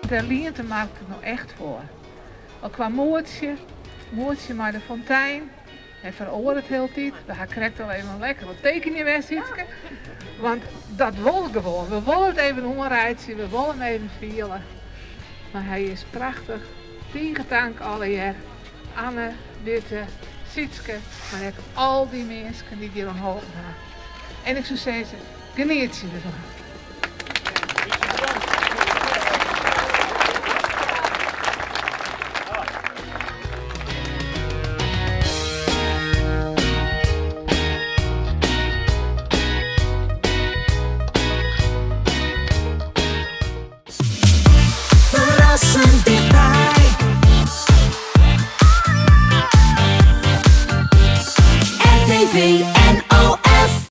Dêr lient de markt it no echt foar. Al kwa moadsje, moadsje mei de fontein, hy feroaret hieltyd. We ha krekt al even lekker wat tekenjen west, Sietske. Want dat wol gewoan. We wolle it even oanreitsje, we wolle him even fiele. Mar hy is prachtich. Tige tank allegear. Anne, Witte, Sietske, mar ek al dy minsken dy't hjir oan holpen ha. En ik soe sizze, genietsje derfan. Ferrassend tichtby. RTV.